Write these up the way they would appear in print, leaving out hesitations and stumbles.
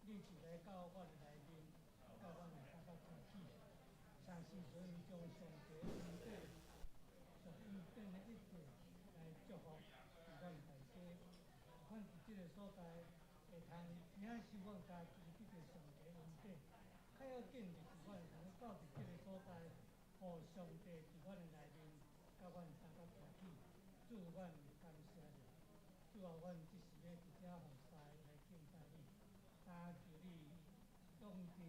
你就來到阮的內面，佮阮來相佮提起。相時陣將上帝恩典、上恩典的一切來祝福佇阮大家。阮佇這个所在會通領受阮家己得著上帝恩典。較要緊就是阮會通到佇這个所在，予上帝佇阮的內面，佮阮相佮提起。主，阮感謝你。主啊，阮這時欲佇遮服侍來敬拜你，但求你用佇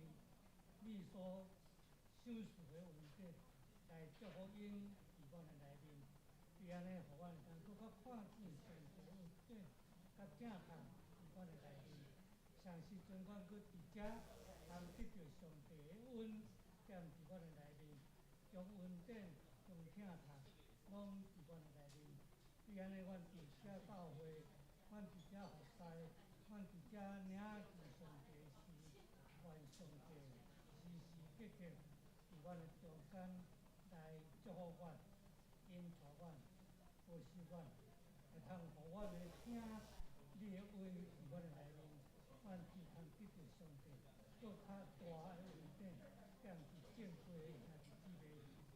你所賞賜的恩典來祝福𪜶佇阮的內面，是按呢，予阮會當閣較看見上帝恩典，佮疼痛佇阮的內面。啥時陣阮閣佇遮通得著上帝的恩典佇阮的內面，將恩典、將疼痛攏佇阮的內面。是按呢，阮佇遮教會，阮佇遮服侍，阮佇遮領受上帝時，願上帝時時刻刻佇阮的中間來祝福阮、引導阮、保守阮，會通予阮會聽你的話佇阮的內面，阮就通得著上帝閣較大的恩典，踮佇正規兄弟姊妹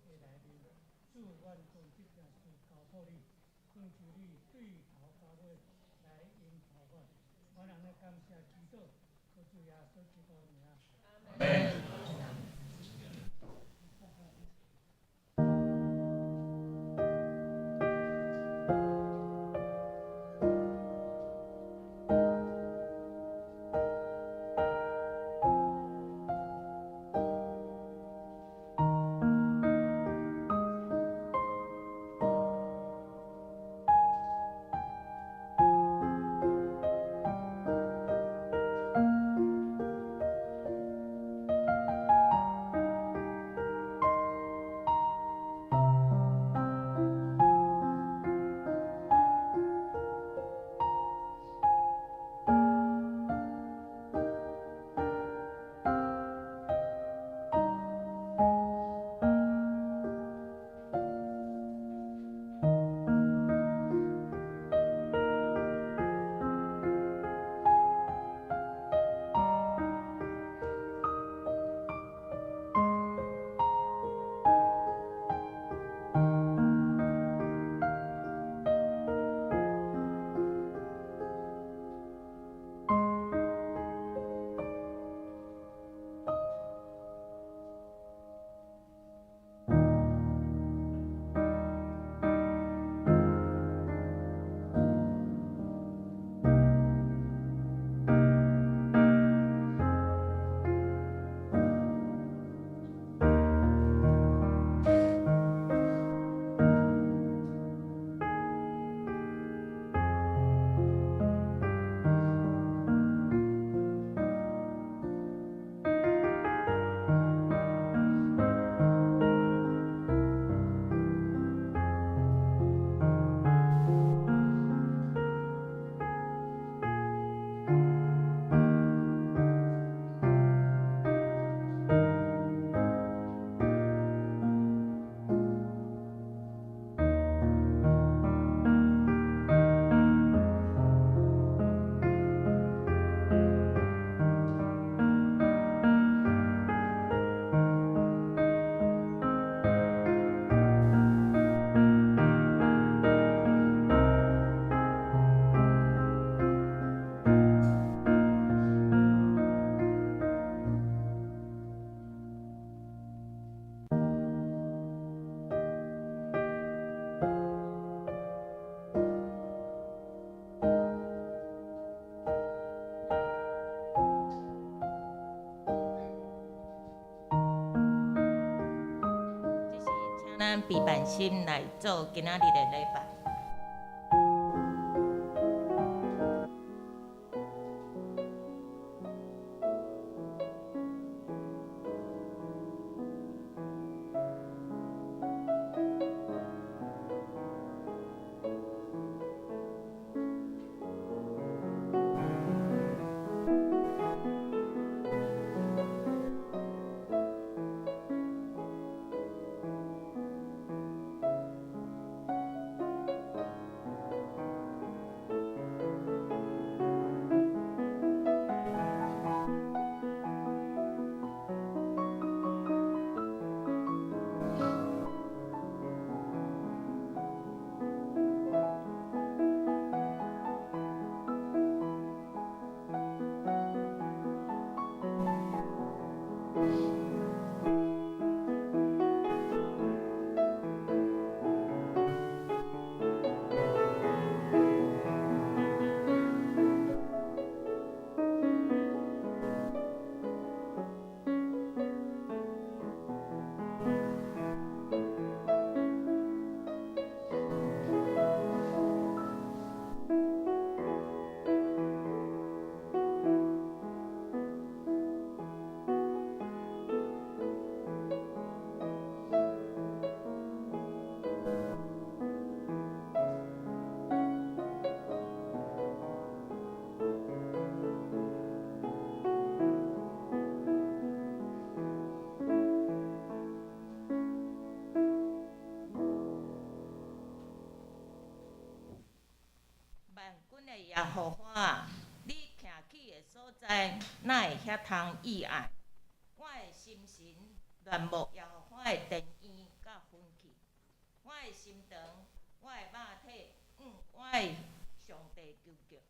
的內面。主，阮將這件事交託你，懇求你對頭到尾來引導阮。阮按呢感謝祈禱，靠主耶穌基督的名。阿們。咱備辦心來做今仔日的禮拜。個耶和華，你徛起的所在，哪會遐通意外？我的心神戀慕耶和華的殿院佮分氣，我的心腸，我的肉體，我的上帝求叫。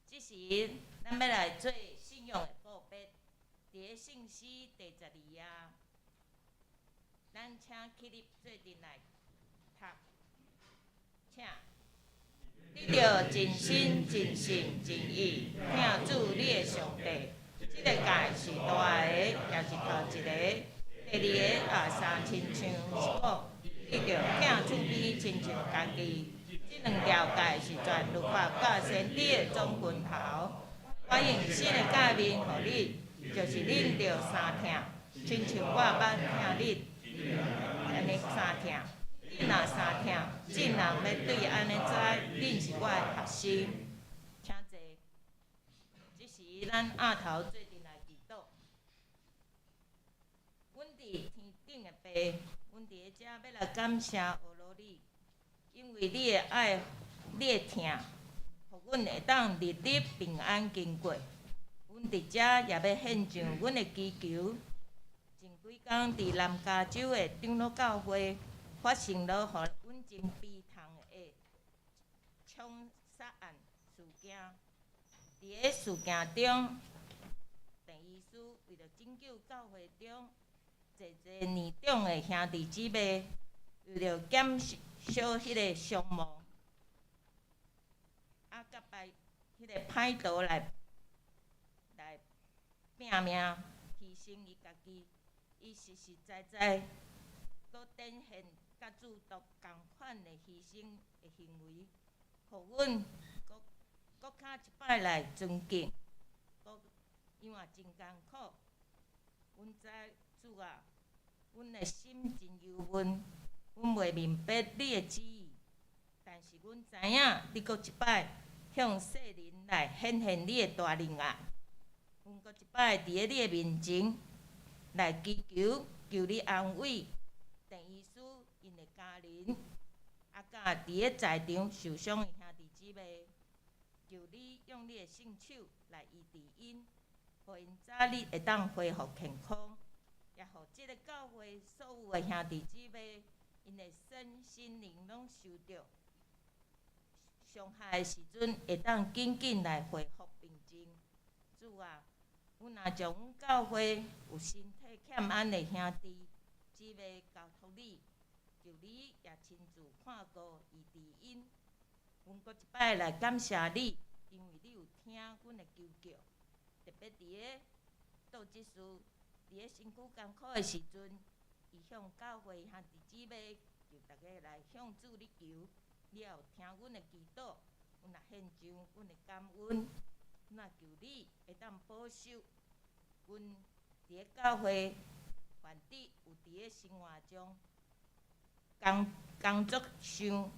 這時，咱欲來做信仰的告白。佇个聖詩第12頁，咱請起立做陣來讀，請。你著盡心、盡性、盡意，疼主你的上帝。這个誡是大个，也是頭一个。第二个也相親像是講，你著疼厝邊親像家己。這兩條誡是全律法佮先知的總歸頭。我用新的誡命予恁，就是恁著相疼，親像我捌疼恁按呢相疼。恁若相疼，眾人欲對按呢知，恁是我的學生。請坐。這時，咱阿頭做陣來祈禱。阮佇天頂的父，阮佇咧遮欲來感謝阿羅你，因為你的愛，你的疼，予阮會當日日平安經過。阮佇遮也欲獻上阮的祈求。前幾工佇南加州的長老教會發生了予阮真悲痛的槍殺案事件。佇个事件中，鄭醫師為著拯救教會中濟濟年長的兄弟姊妹，為著減少彼个傷亡，佮擺彼个歹徒來拼命犧牲伊家己，伊實實在在閣展現佮主都仝款的犧牲的行為，予阮閣閣較一擺來尊敬，閣因為真艱苦。阮知主啊，阮的心真憂悶，阮袂明白你的旨意，但是阮知影你閣一擺向世人來顯現你的大能愛。阮閣一擺佇咧你的面前來祈求，求你安慰鄭醫師𪜶的家人，佮佇咧在場受傷的兄弟姊妹，求你用你的聖手來醫治𪜶，予𪜶早日會當恢復健康，也予這个教會所有的兄弟姊妹，𪜶的身心靈攏受著傷害的時陣，會當緊緊來恢復平靜。主啊，阮若將阮教會有身體欠安的兄弟姊妹交託你，求你也親自看顧醫治𪜶。阮閣一擺來感謝你，因為你有聽阮的求叫，特別佇咧杜執事佇咧身軀艱苦的時陣，伊向教會兄弟姊妹求逐家來向主你求，你也有聽阮的祈禱，阮也獻上阮的感恩，阮也求你會當保守阮佇咧教會凡佇有佇咧生活中工作上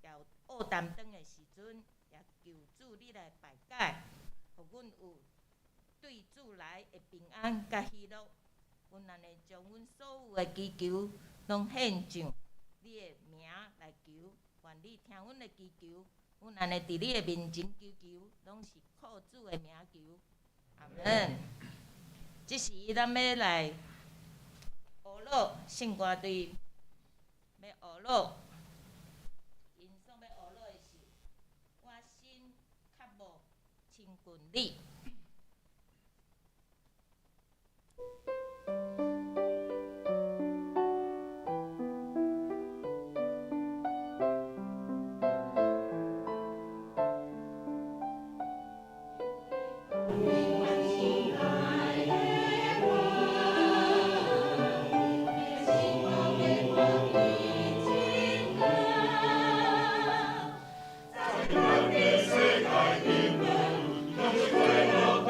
也有烏擔當的時陣，也求主你來排解，予阮有對主來的平安佮喜樂。阮按呢將阮所有的祈求攏獻上你的名來求，願你聽阮的祈求。阮按呢佇你的面前祈求，攏是靠主的名求。阿門。這時咱欲來學樂聖歌隊，欲學樂，𪜶所欲學樂的是，我心渴慕親近你。在世界頂，攏是快樂。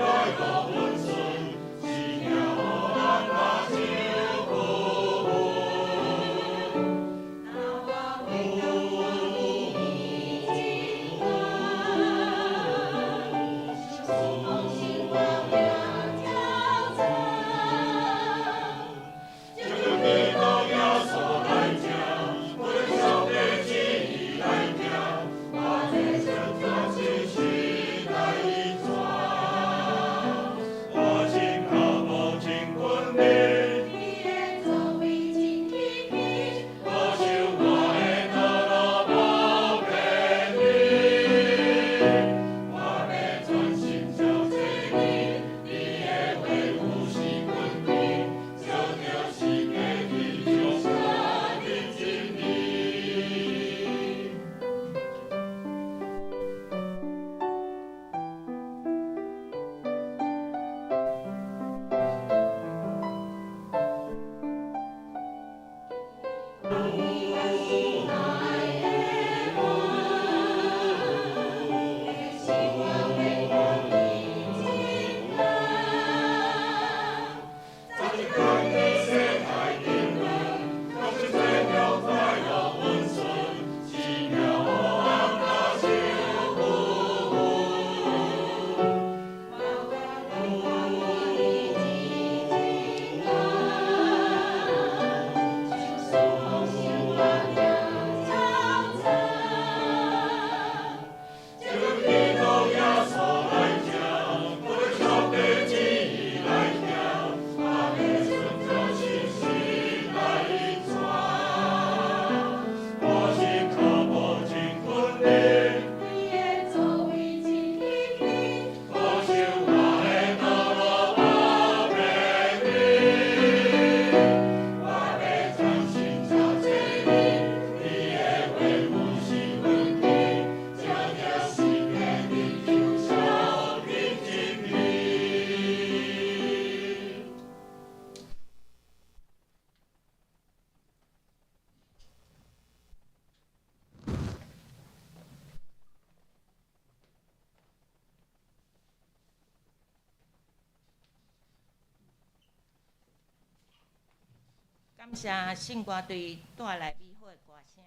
感謝聖歌隊帶來美好的歌聲。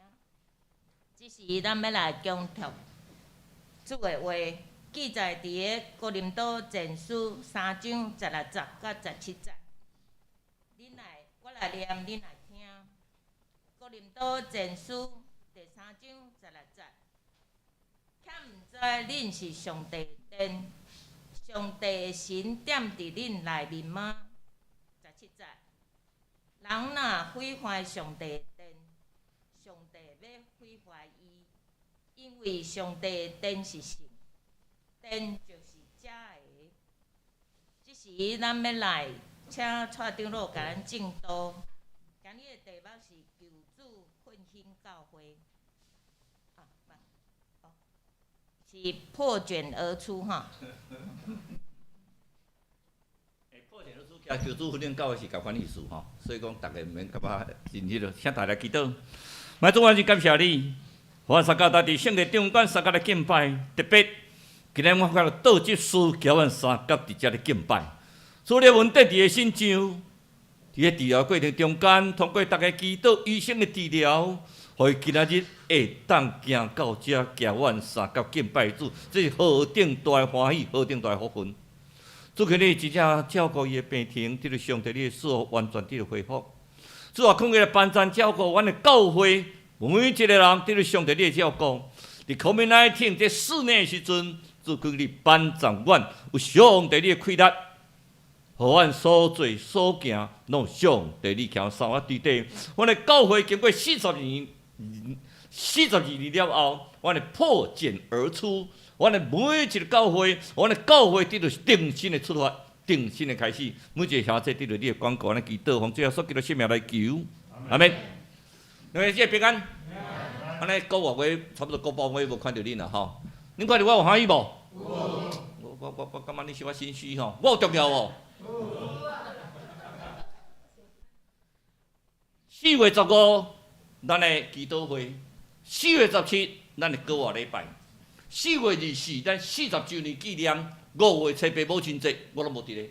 這時咱欲來恭讀主的話，記載佇个哥林多前書三章十六節佮十七節。恁來，我來念，恁來聽。哥林多前書第三章十六節，敢毋知恁是上帝的殿，上帝的神踮佇恁內面嗎？十七節，人若毀壞上帝的殿，上帝欲毀壞伊，因為上帝的殿是聖，殿就是遮的。這時咱欲來請蔡長老共咱證道。今日的題目是求主奮興教會。啊，哦，是破繭而出哈。欸，破繭而出，求主奮興教會是仝款意思吼，所以講逐家毋免感覺真彼囉，請大家祈禱。主，我真感謝你，予阮三甲佇聖殿中間三佮來敬拜，特別今日我看到倒執事叫阮三佮佇遮咧敬拜，主你恩典佇的身上，佇咧治療過程中間，通過逐家祈禱醫生的治療，予伊今仔日會當行到遮，共阮三佮敬拜主，這是何等大的歡喜，何等大的福分。主求你真正照顧伊的病情，得著上帝你的賜福完全得著恢復。主啊，懇求來幫贊照顧阮的教會，每一個人得著上帝你的照顧。佇 COVID-19 這肆虐的時陣，主求你幫贊阮有上帝你的氣力，予阮所做所行，攏有上帝你徛三我對底。阮的教會經過40年、42年了後，阮會破繭而出。阮的每一个教會，阮的教會得著重新的出發，重新的開始。每一個兄弟得著你的管顧，按呢祈禱，奉主耶穌基督聖名來求，阿們。兩位姐平安。按呢個外月差不多個半月無看著恁啦吼。恁看著我有歡喜無？我我我我感覺恁小可心虛吼，我有重要無？4月15，咱的祈禱會；4月17，咱的閣活禮拜；4月24，咱40週年紀念；5月初八母親節，我攏無佇咧。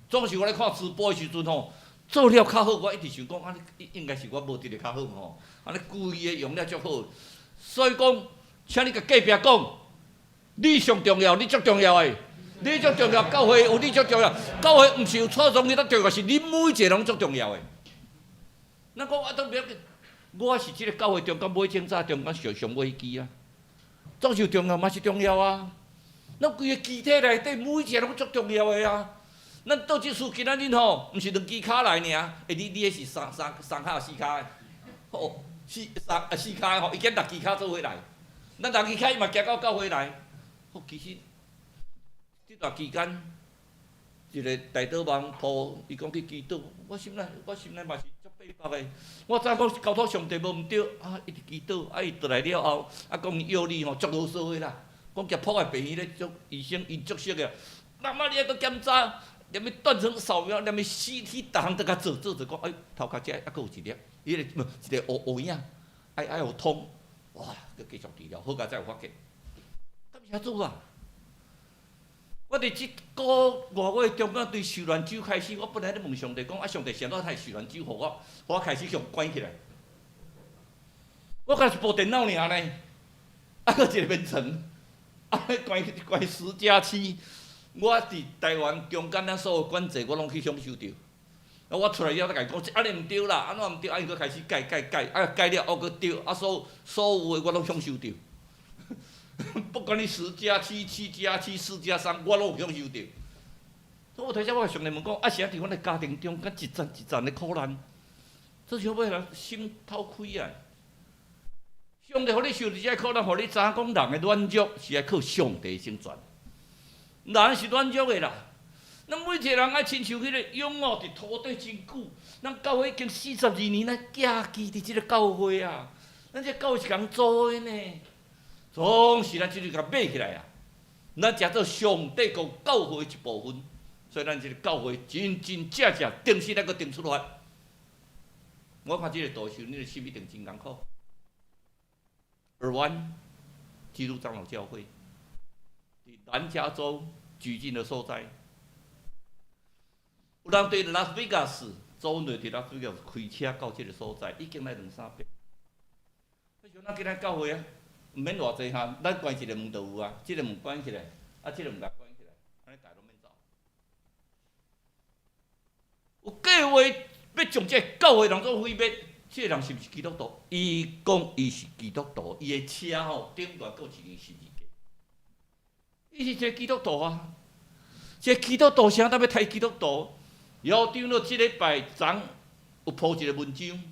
總是我咧看直播的時陣吼，做了較好，我一直想講，按呢應該是我無佇咧較好吼，按呢規个用了足好。所以講，請你共隔壁講，你上重要，你足重要的，你足重要，教會有你足重要，教會毋是有蔡總理足重要，是恁每一个人足重要的。咱講啊，都袂要緊，我是這个教會中間尾前早中間上上尾彼支啊，總是有重要嘛是重要啊。咱規个肢體內底每一个攏足重要的啊。咱倒這次今仔日吼，毋是兩支跤來爾，欸，你你彼是三三三跤四跤的，吼，四三啊四跤吼，伊揀六支跤做伙來，咱六支跤伊嘛行到教會來。吼，其實這段期間，一个大肚網鋪，伊講去祈禱，我心內我心內嘛是足八百的。我知影講交託上帝無毋對，啊，一直祈禱，啊，伊倒來了後，啊，講伊藥理吼足囉嗦的啦，講夾破的病院咧，足醫生𪜶足熟的，媽媽你愛閣檢查，連物斷層掃描，連物 CT，逐項都共做做做，講哎頭殼遮猶閣有一粒，彼个無一个烏烏影，愛愛予通，哇，閣繼續治療，好佳哉有發現。感謝主啊！我佇這個外月中間對受難週開始，我本來咧問上帝講，啊，上帝啥物會受難週予我，予我開始向關起來。我敢若一部電腦爾呢，啊，閣一個眠床，啊，關關10+7。我佇台灣中間咱所有管制，我攏去享受著。啊，我出來了，才共伊講，按呢毋對啦，按怎毋對，啊，伊閣開始改改改，啊，改了後閣對，啊，所所有的我攏享受著。不管你10+7、7+7、4+3，我攏有享受著。所以我頭先我上帝問講，啊，是按佇阮的家庭中間一層一層的苦難，這是欲人心透開啊！上帝予你受著這个苦難，予你知影講人的軟弱是愛靠上帝成全。人是軟弱的啦，咱每一個人愛親像彼個蛹哦，佇土底真久。咱教會已經42年，咱行基佇這个教會啊，咱這个教會是仝做的呢。總是咱這裡共買起來啊！咱成做上帝國教會一部分，所以咱這个教會真真正正重新來閣定出來。我看這个圖時，恁的心一定真艱苦。爾灣基督長老教會，佇南加州舉進的所在，有人對拉斯維加斯周恩來佇拉主要開車到這个所在，已經來兩三遍。彼時咱今仔教會啊，毋免偌濟哈，咱關一个門就有啊，這个門關起來，啊，這个門共關起來，按呢逐家攏免走。有計劃欲將這个教會人做毀滅，這个人是毋是基督徒？伊講伊是基督徒，伊的車吼頂懸閣有一支十字架，伊是一个基督徒啊！一个基督徒啥当欲刣基督徒？姚長老這禮拜昨有鋪一个文章，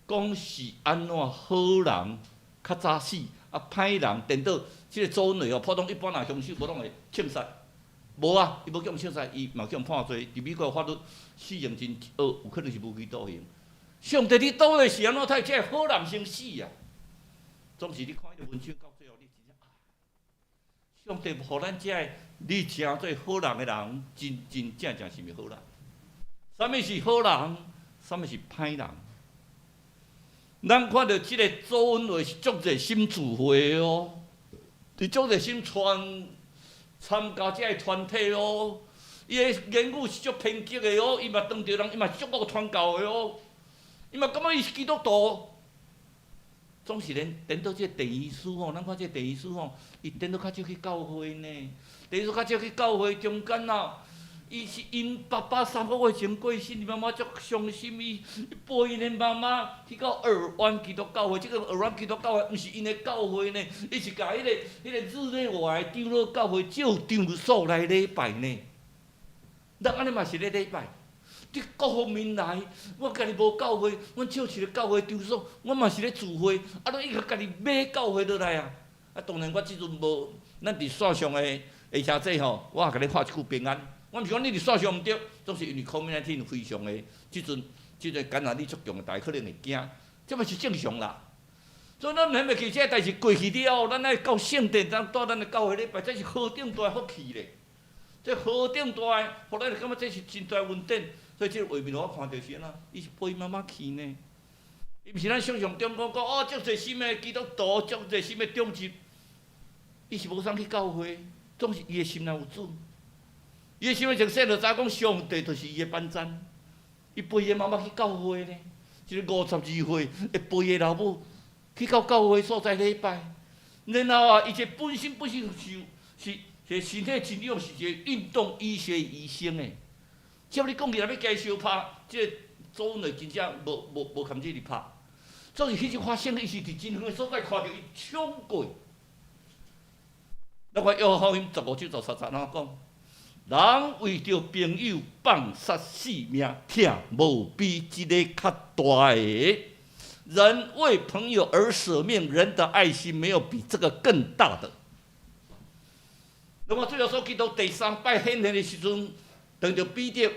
講是按怎好人較早死，啊歹人顛倒。這个周恩來哦，普通一般若兇手無攏會槍殺，無啊，伊無去予槍殺，伊嘛去予判罪。佇美國法律死刑真惡，有可能是無期徒刑。上帝，你倒底是按怎刣這个好人先死啊？總是你看彼个文章到最後，你真正啊，上帝予咱這个你成做好人的人，真真正正是毋是好人？啥物是好人？啥物是歹人？咱看著這个周恩來是足熱心聚會的哦，伊足熱心參參加這个團體哦，伊的言語是足偏激的哦，伊嘛當著人，伊嘛足惡傳教的哦，伊嘛感覺伊是基督徒。總是連顛倒這個鄭醫師吼，咱看這個鄭醫師吼，伊顛倒較少去教會呢，鄭醫師較少去教會中間啊。伊是𪜶爸爸三個月前過身，伊媽媽足傷心，伊陪𪜶的媽媽去到爾灣基督教會，這个爾灣基督教會毋是𪜶的教會呢，伊是共彼个日內瓦的長老教會借場所來禮拜呢。咱按呢嘛是咧禮拜，佇各方面來，我家己無教會，阮借一个教會場所，我嘛是咧聚會，啊，攏伊共家己買教會落來啊。啊，當然我這陣無，咱佇線上的下車吼，我也共你喊一句平安。我毋是講你佇線上毋對，總是因為 COVID-19 非常的，這陣這個感染力足強的，逐家可能會驚，這嘛是正常啦。所以咱毋免袂記這个代誌過去了後，咱愛到聖殿，咱帶咱的教會禮拜，這是何等大福氣咧！這何等大的，予咱感覺這是真大恩典。所以這個畫面我看著是按怎，伊是陪媽媽去呢。伊毋是咱想像中講講哦，足熱心的基督徒，足熱心的長執，伊是無啥去教會，總是伊的心內有主。伊的心內從細就知影講，上帝就是伊的班長。伊陪伊的媽媽去教會呢，一个52歲會陪伊的老母去到教會所在禮拜。然後啊，伊這本身本身是是是身體真勇，是一个運動醫學醫生的。照你講起來欲共伊相拍，這個周恩來真正無無無堪這裡拍。總是彼陣發生，伊是佇真遠的所在看著伊衝過。咱看約翰福音15章13節按怎講？人為著朋友放殺性命，疼無比這个較大的。人為朋友而捨命，人的愛心沒有比這個更大的。那麼主耶穌基督第三擺顯現的時陣，當著彼得，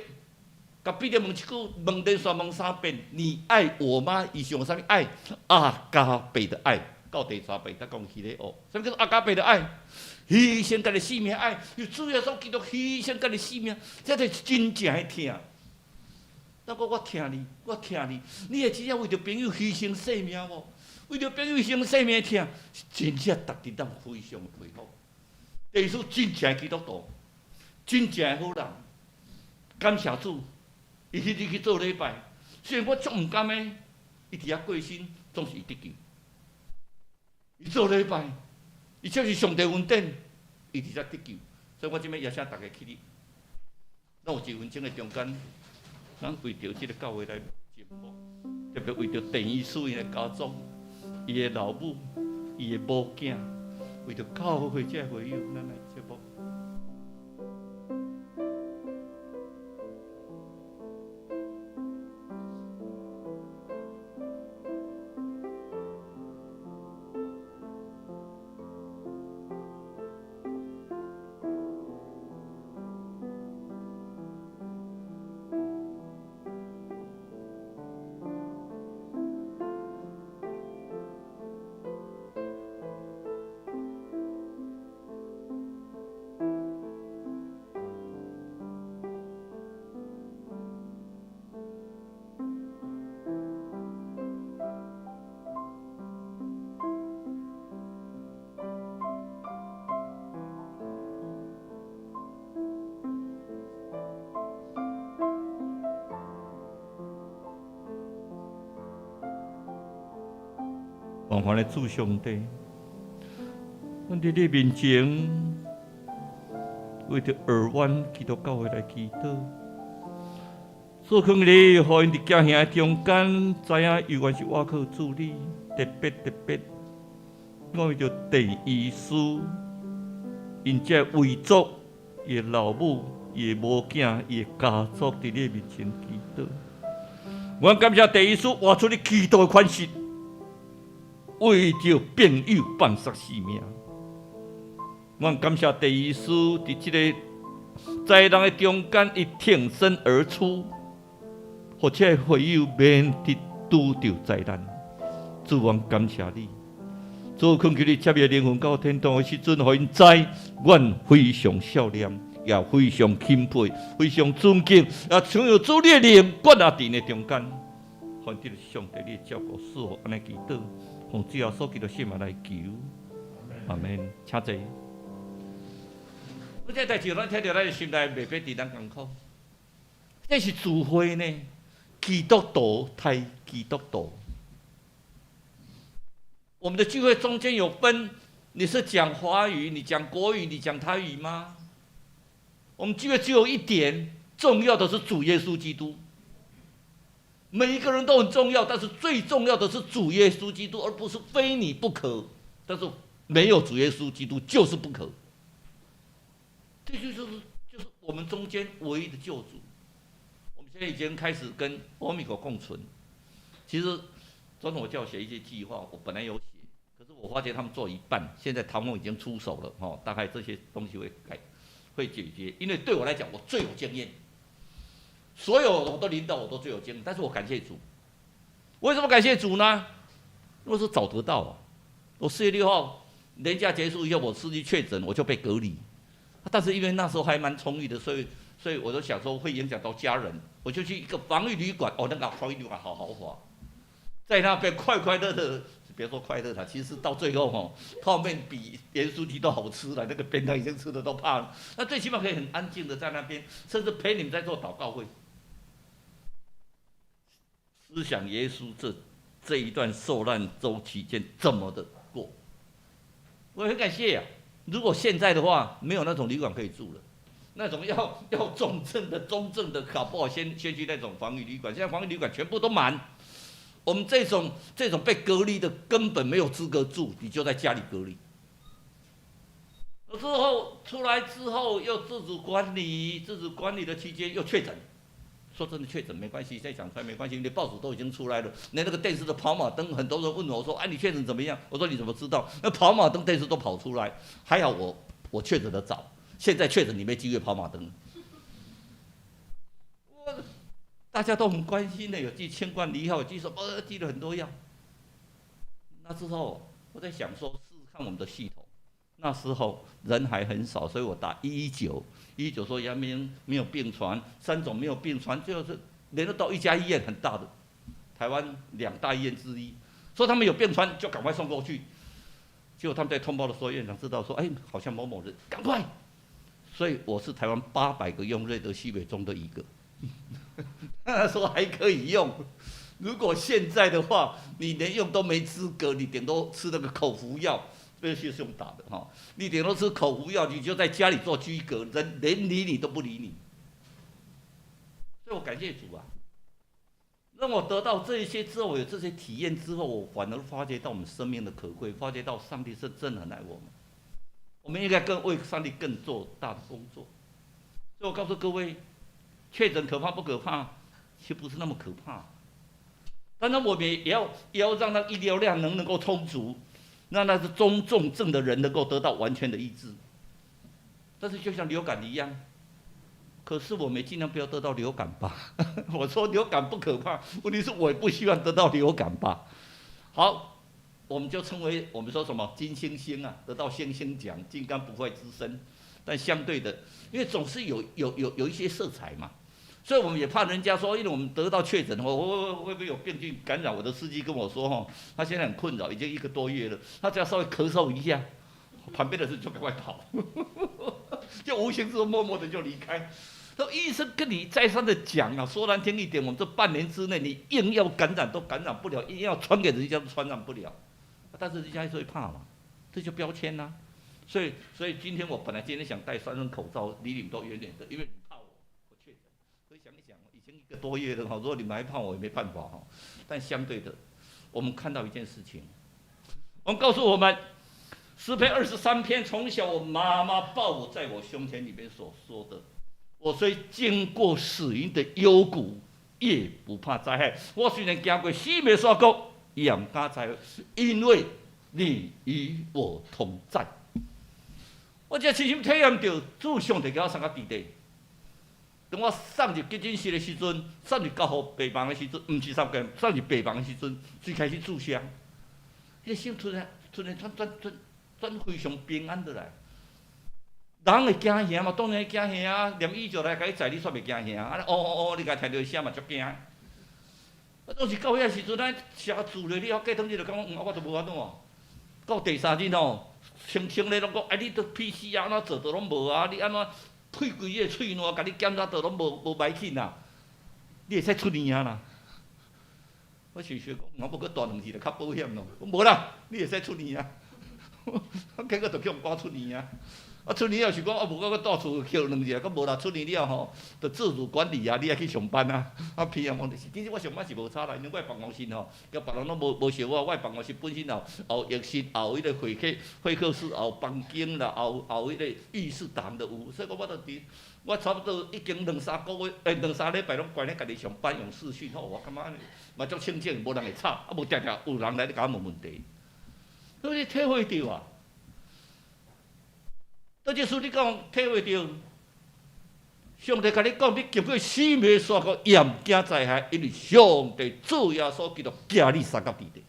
共彼得問一句，問連續問三遍：你愛我嗎？伊是用啥物愛？阿加貝的愛。到第三遍才講彼个哦，啥物叫做阿加貝的愛？犧牲家己性命愛，主耶穌基督犧牲家己性命，這就是真正的疼。那我我疼你，我疼你，你會真正為著朋友犧牲性命無？為著朋友犧牲性命的疼，是真正值得咱非常佩服。第二，真正的基督徒，真正的好人，感謝主，伊彼日去做禮拜，雖然我足毋甘的，伊佇遐過身，總是伊得救。伊做禮拜，伊這是上帝恩典，伊佇遮得救。所以我這擺邀請逐家起立，咱有一分鐘的中間，咱為著這个教會來靜默，特別為著鄭醫師𪜶的家族、伊的老母、伊的某囝，為著教會這个會友，咱來靜默。王权的主上帝，阮伫你面前，為著爾灣基督教會來祈禱。主懇你，予𪜶佇家兄的中間，知影猶原是倚靠主你，特別特別，我為著鄭醫師，𪜶這遺族，伊的老母，伊的母囝，伊的家族佇你面前祈禱。我感謝鄭醫師活出你基督的款式，為著朋友放殺性命。我感謝鄭醫師佇這个災難的中間，伊挺身而出，予這个會友免得拄著災難。主，我感謝你。主，懇求你接伊靈魂到天堂的時陣，予𪜶知，阮非常想念，也非常欽佩，非常尊敬，也像有主你的靈，管也佇𪜶的中間，願得上帝你的照顧，賜福按呢祈禱，奉主耶穌基督聖名來求，阿門。請坐。這代誌，咱聽著咱的心內袂比佇咱艱苦。這是聚會呢，基督徒刣基督徒。我們的聚會中間有分，你是講華語，你講國語，你講台語嗎？我們聚會只有一點，重要的是主耶穌基督。每一個人都很重要，但是最重要的是主耶穌基督，而不是非你不可。但是沒有主耶穌基督就是不可。這就是我們中間唯一的救主。我們現在已經開始跟歐米克共存。其實總統叫我寫一些計劃，我本來有寫，可是我發覺他們做一半，現在唐鳳已經出手了，哈，大概這些東西會改，會解決。因為對我來講，我最有經驗，所有我的領導我都最有經驗。但是我感謝主，為什麼感謝主呢？因為是早得到啊。我4月6號年假結束以後，我司機確診，我就被隔離。但是因為那時候還蠻充裕的，所以我就想說會影響到家人，我就去一個防疫旅館。哦，那個防疫旅館好豪華，在那邊快快樂樂，別說快樂了，其實到最後吼，泡麵比鹽酥雞都好吃了，那個便當已經吃的都怕了。那最起碼可以很安靜的在那邊，甚至陪你們在做禱告會，思想耶穌這一段受難週期間怎麼的過，我很感謝呀。如果現在的話，沒有那種旅館可以住了，那種要重症的、中症的，搞不好先去那種防疫旅館。現在防疫旅館全部都滿，我們這種被隔離的根本沒有資格住，你就在家裡隔離。之後出來之後又自主管理，自主管理的期間又確診。說真的，確診沒關係，現在講出來沒關係，連報紙都已經出來了，連那個電視的跑馬燈，很多人問我說：“哎，你確診怎麼樣？”我說：“你怎麼知道？”那跑馬燈電視都跑出來，還好我確診的早，現在確診你沒機會跑馬燈。我大家都很關心的，有寄清冠一號，寄什麼，寄了很多藥。那之後我在想說，試試看我們的系統。那時候人還很少，所以我打119，119說陽明沒有病床，三總沒有病床，就是聯絡到一家醫院很大的，台灣兩大醫院之一，說他們有病床就趕快送過去。結果他們在通報的時候，院長知道說，哎，好像某某人，趕快。所以我是台灣800個用瑞德西韋中的一個，他說還可以用。如果現在的話，你連用都沒資格，你頂多吃那個口服藥。這些是用打的哈，你頂多吃口服藥，你就在家裡做居隔，人連理你都不理你。所以我感謝主啊，讓我得到這些之後，我有這些體驗之後，我反而發覺到我們生命的可貴，發覺到上帝是真的很愛我們，我們應該更為上帝更做大的工作。所以我告訴各位，確診可怕不可怕？其實不是那麼可怕。當然，我們也要讓那醫療量能夠充足。讓那是中重症的人能夠得到完全的醫治，但是就像流感一樣，可是我們盡量不要得到流感吧。我說流感不可怕，問題是我也不希望得到流感吧。好，我們就稱為我們說什麼金星星啊，得到星星獎，金剛不壞之身。但相對的，因為總是有一些色彩嘛，所以我們也怕人家說，因為我們得到確診，我會不會有病菌感染？我的司機跟我說，哈，他現在很困擾，已經一個多月了，他只要稍微咳嗽一下，旁邊的人就趕快跑，就無形之中默默的就離開。說醫生跟你再三的講啊，說難聽一點，我們這半年之內你硬要感染都感染不了，硬要傳給人家都傳染不了。但是人家還是會怕嘛，這就標籤啦。所以今天我本來今天想戴三層口罩，離你們都遠遠的，因為你怕我確診。所以想一想，已經一個多月了哈，如果你們還怕我，也沒辦法哈。但相對的，我們看到一件事情，我們告訴我們，詩篇23篇，從小我媽媽抱我在我胸前裡面所說的，我雖經過死蔭的幽谷，也不怕災害。我雖然行過死蔭山谷，也毋驚災禍，因為你與我同在。我這親身體驗到，主上帝共我送到佇底。當我送入急診室的時陣，送入加護病房的時陣，毋是送入送入病房的時陣，最開始注射，彼個心突然突然轉轉轉轉非常平安落來。人會驚嚇嘛，當然會驚嚇啊！連宇宙來共你載，你煞袂驚嚇啊！哦哦哦，你共聽著聲嘛足驚。啊，當時到遐時陣，咱寫注落了，過當日就感覺，我都無法度。到第三日吼，清清咧攏講，啊，你都 PCR 按怎做都攏無啊？你按怎配規個喙瀾，共你檢查都攏無無歹去啦？你會使出院啊啦？我想想講，我無閣蹛兩次就較保險咯。無啦，你會使出院啊？我結果就去予趕出院啊！啊，出院了是講啊，無閣閣蹛厝歇兩日，閣無啦。出院了吼，就自主管理啊，你愛去上班啊。啊，偏啊，問題是，其實我上班是無差啦，因為我辦公室吼，佮別人攏無無相我，我辦公室本身也有浴室，也有彼個會客室，也有房間啦，也有彼個浴室，逐項都有。所以講我就佇，我差不多已經兩三個月，兩三禮拜攏關咧家己上班用視訊吼，我感覺按呢嘛足清靜，無人會吵，啊無定定有人來咧共我問問題。所以你體會著啊。這就是你講體會著，上帝共你講，你經過死蔭山谷，也毋驚災害，因為上帝主耶穌基督行你相佮佇底。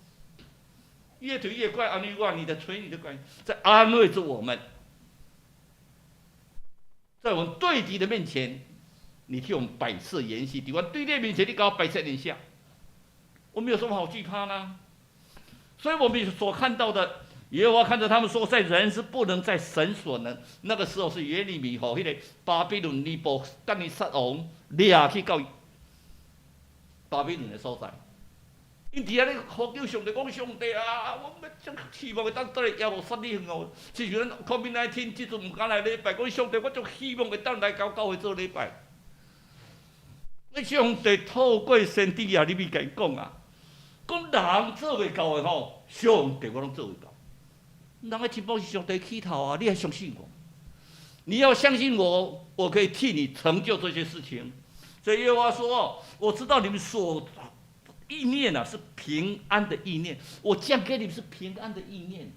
越推越快，安慰我，你的捶你的關係，在安慰着我們，在我們對敵的面前，你替我們擺設筵席；佇我對敵面前，你共我擺設筵席。我們有什麼好懼怕呢？所以我們所看到的。耶和華看着他們說，在人是不能，在神所能。那個時候是耶利米予彼個巴比倫尼布甲尼撒王掠去到巴比倫的所在。𪜶佇遐咧呼求上帝，講上帝啊，我們真希望會當倒來耶路撒冷哦。親像咱 COVID-19 這陣毋敢來禮拜，講上帝，我足希望會當來到教會做禮拜。你上帝透過先知耶利米共伊講啊，講人做袂到的吼，上帝我攏做會到。人的一步是上帝起頭啊！你愛相信我，你要相信我，我可以替你成就這些事情。所以耶和華說：“我知道你們所意念啊，是平安的意念，我降給你們是平安的意念。”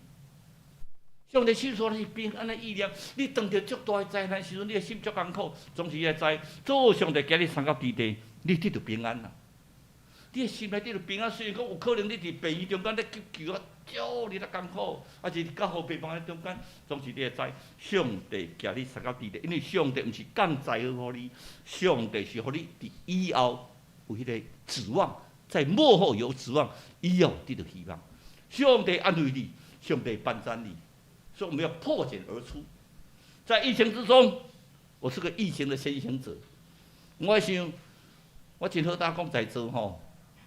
上帝說的是平安的意念。你當著足大的災難時陣，你的心足艱苦，總是會知，做上帝共你送到佇底，你得著平安啦。你的心內得著平安，雖然講有可能你佇病院中間咧急救啊，足爾仔艱苦，抑是加護病房的中間，總是你會知，上帝共你送到佇底，因為上帝毋是降災禍予你，上帝是予你佇以後有彼個指望，在末後有指望，以後得著希望。上帝安慰你，上帝幫贊你，所以我們要破繭而出。在疫情之中，我是個疫情的先行者。我想，我真好膽講在座吼。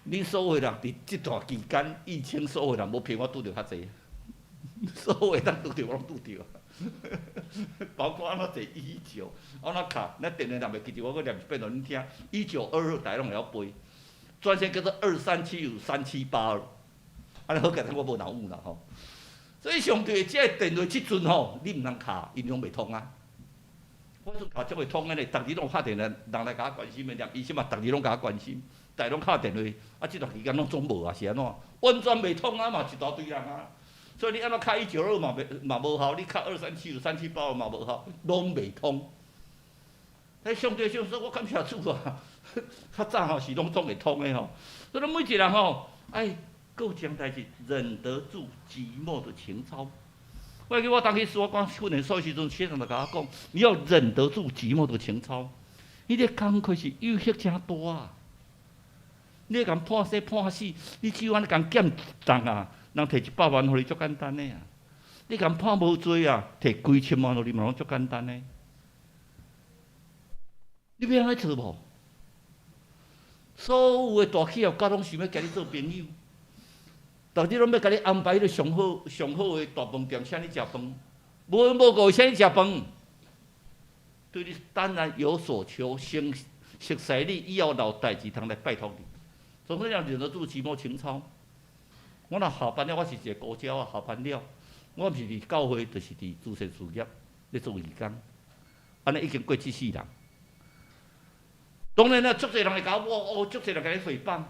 恁所有人佇這段期間，疫情所有人無騙我拄著較濟，所有會當拄著我攏拄著，包括按怎坐119，按怎敲，咱電話念袂記得，我閣念一遍予恁聽。1922大家攏會曉背，專線叫做23753782，按呢好簡單，我無腦霧啦吼。所以上帝這個電話這陣吼，你毋通敲，因攏袂通啊。我陣敲才會通的呢，逐日攏有敲電話，人來共我關心的，連醫生嘛，逐日攏共我關心。逐日攏敲電話，啊，這段期間攏總無啊，是按怎？完全袂通啊嘛，一大堆人啊。所以你按怎敲192嘛袂嘛無效，你敲23753782嘛無效，攏袂通。彼上帝就說：我感謝主啊，較早吼是攏總會通的吼。所以每一個人吼，愛閣有一項代誌，忍得住寂寞的情操。我記我當時我講訓練所時陣，學長就共我講，你要忍得住寂寞的情操。彼個工課是誘惑誠大啊！你共判生判死，你只要按呢共減重啊，人提100萬予你足簡單的啊！你共判無罪啊，提幾千萬予你嘛攏足簡單的。你欲按呢做無？所有的大企業家攏想欲共你做朋友。逐日攏欲共你安排彼个上好上好的大飯店，請你食飯，無緣無故請你食飯，對你當然有所求，先熟似你以後有代誌通來拜託你。總是要忍得住寂寞情操。我若下班了，我是一個孤鳥仔，下班了，我毋是佇教會，就是佇慈善事業咧做義工，按呢已經過這世人。當然啦，足濟人會共我，哦，足濟人共你誹謗，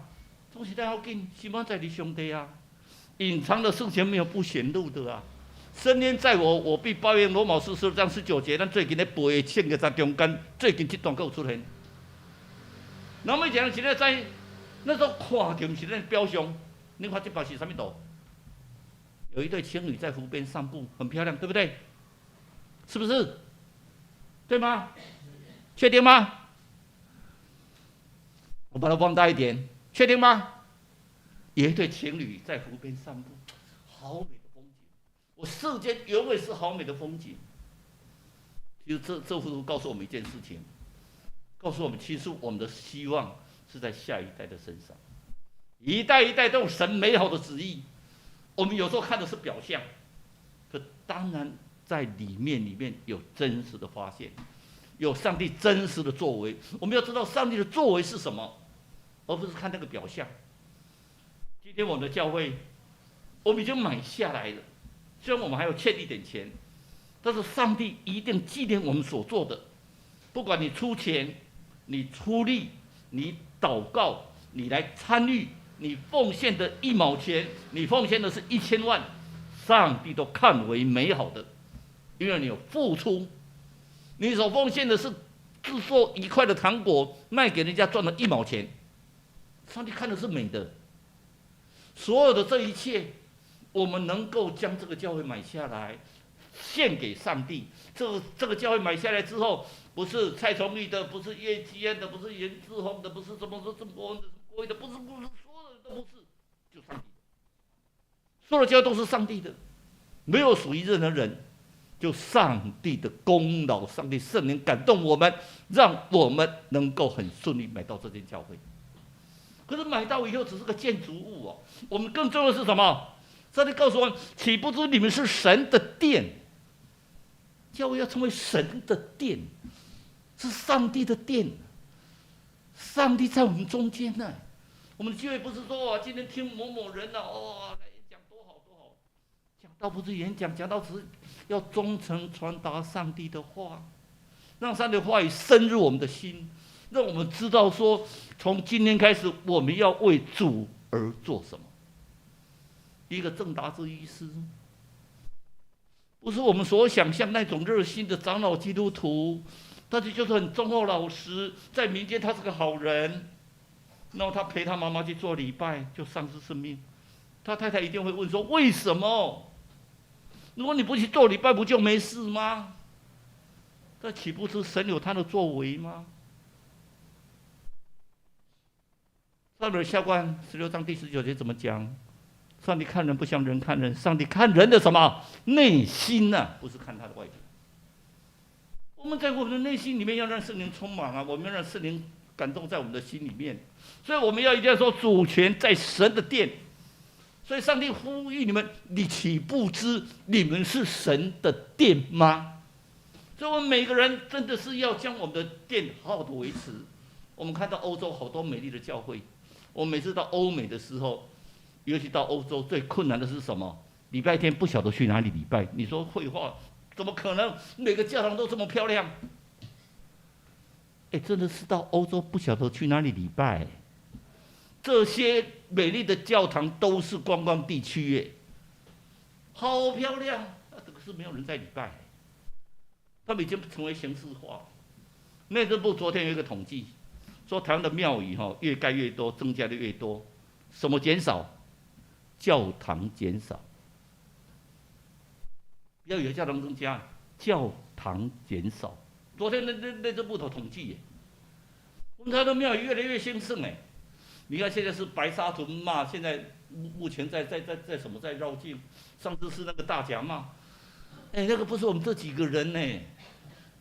總是較要緊，心安在佇上帝啊。隱藏的事情沒有不顯露的啊！深淵在我，我必報應。羅馬書16章19節，咱最近咧背的聖經在中間，最近這段閣有出現。那麼講是咧在那時候看著毋是咱表象，你看這幅是啥物圖？有一對情侶在湖邊散步，很漂亮，對不對？是不是？對嗎？確定嗎？我把它放大一點，確定嗎？有一對情侶在湖邊散步，好美的風景。我世間永遠是好美的風景。其實這幅圖告訴我們一件事情，告訴我們其實我們的希望是在下一代的身上，一代一代都有神美好的旨意。我們有時候看的是表象，可當然在裡面有真實的發現，有上帝真實的作為。我們要知道上帝的作為是什麼，而不是看那個表象。今天我們的教會，我們已經買下來了，雖然我們還有欠一點錢，但是上帝一定紀念我們所做的。不管你出錢、你出力、你禱告、你來參與、你奉獻的一毛錢，你奉獻的是1000萬，上帝都看為美好的，因為你有付出，你所奉獻的是製作一塊的糖果賣給人家賺了一毛錢，上帝看的是美的。所有的這一切，我們能夠將這個教會買下來，獻給上帝。這個教會買下來之後，不是蔡崇義的，不是葉基恩的，不是嚴志宏的，不是什麼說鄭國恩的、國義的，不是不是，所有人都不是，就上帝的。所有的教會都是上帝的，沒有屬於任何人，就上帝的功勞，上帝聖靈感動我們，讓我們能夠很順利買到這間教會。可是買到以後只是個建築物哦，我們更重要的是什麼？上帝告訴我們：豈不知你們是神的殿？教會要成為神的殿，是上帝的殿。上帝在我們中間呢。我們的教會不是說今天聽某某人呢，哦，來演講多好多好，講道不是演講，講道只是要忠誠傳達上帝的話，讓上帝的話語深入我們的心。讓我們知道說，從今天開始，我們要為主而做什麼。一個鄭達志醫師，不是我們所想象那種熱心的長老基督徒，但是就是很忠厚老實，在民間他是個好人。然後他陪他媽媽去做禮拜，就喪失生命。他太太一定會問說：為什麼？如果你不去做禮拜，不就沒事嗎？這豈不是神有他的作為嗎？撒母耳下傳16章第19節怎麼講？上帝看人不像人看人，上帝看人的什麼內心呢？不是看他的外表。我們在我們的內心裡面要讓聖靈充滿啊！我們要讓聖靈感動在我們的心裡面，所以我們要一定要說主權在神的殿。所以上帝呼籲你們：你豈不知你們是神的殿嗎？所以，我們每個人真的是要將我們的殿好好的維持。我們看到歐洲好多美麗的教會。我每次到歐美的時候，尤其到歐洲，最困難的是什麼？禮拜天不曉得去哪裡禮拜。你說廢話，怎麼可能？每個教堂都這麼漂亮？哎，真的是到歐洲不曉得去哪裡禮拜。這些美麗的教堂都是觀光地區，耶，好漂亮。啊，這個是沒有人在禮拜，他們已經成為形式化。內政部昨天有一個統計，說台灣的廟宇哈越蓋越多，增加的越多，什麼減少？教堂減少。不要以為教堂增加，教堂減少。昨天內政部的統計耶，我們台灣的廟宇越來越興盛哎。你看現在是白沙屯媽，現在目前在什麼在繞境？上次是那個大甲媽，哎，那個不是我們這幾個人呢，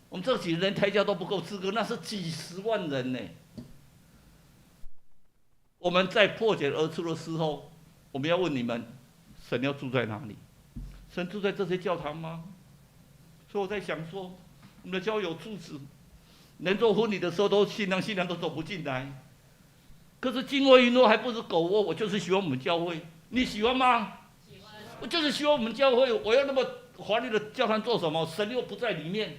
我們這幾個人抬轎都不夠資格，那是幾十萬人呢。我們在破繭而出的時候，我們要問你們：神要住在哪里？神住在这些教堂吗？所以我在想说，我们的教会有柱子，连做婚礼的时候都新郎新娘都走不进来。可是金窝银窝还不如狗窝，我就是喜欢我们教会，你喜欢吗？喜欢。我就是喜欢我们教会，我要那么华丽的教堂做什么？神又不在里面。